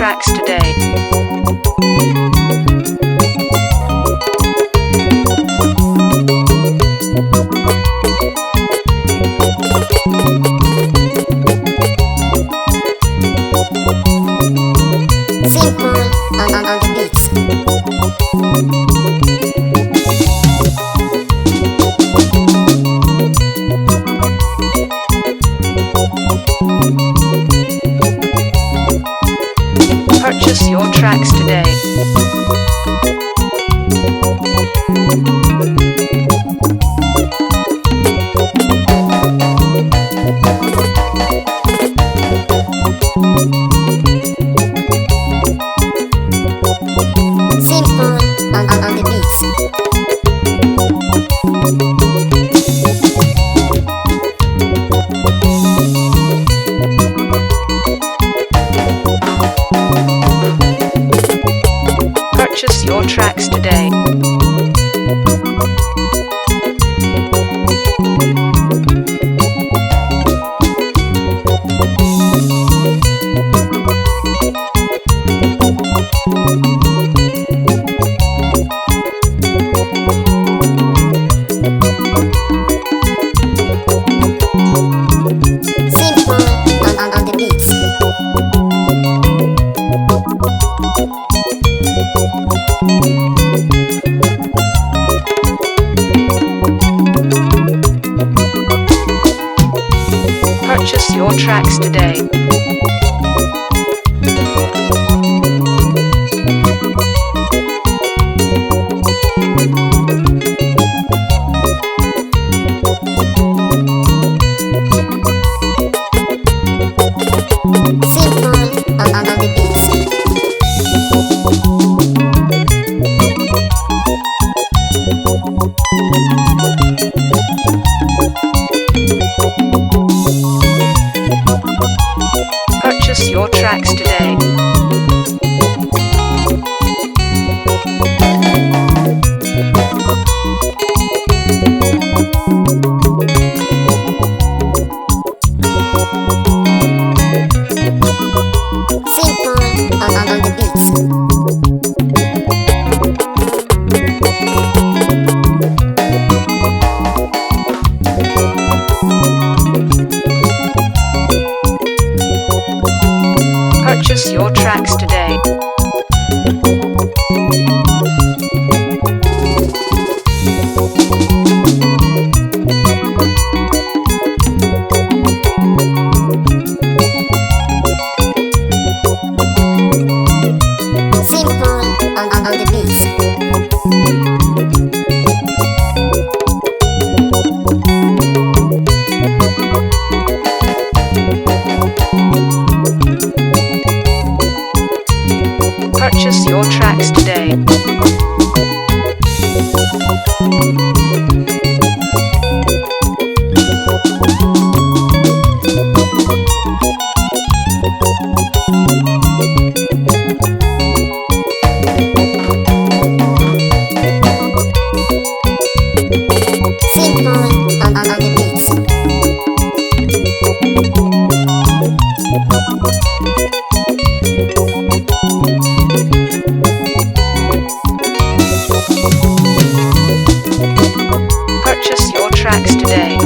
tracks today. Simple on the beats. Purchase your tracks today. Simple on the beats. Purchase your tracks today. Simple on the beats. Purchase your tracks today. Simple on the beats. Purchase your tracks today. Simple on the beats. Purchase your tracks today. Simple on the beats. Purchase your tracks today. Simple on the beats. Purchase your tracks today.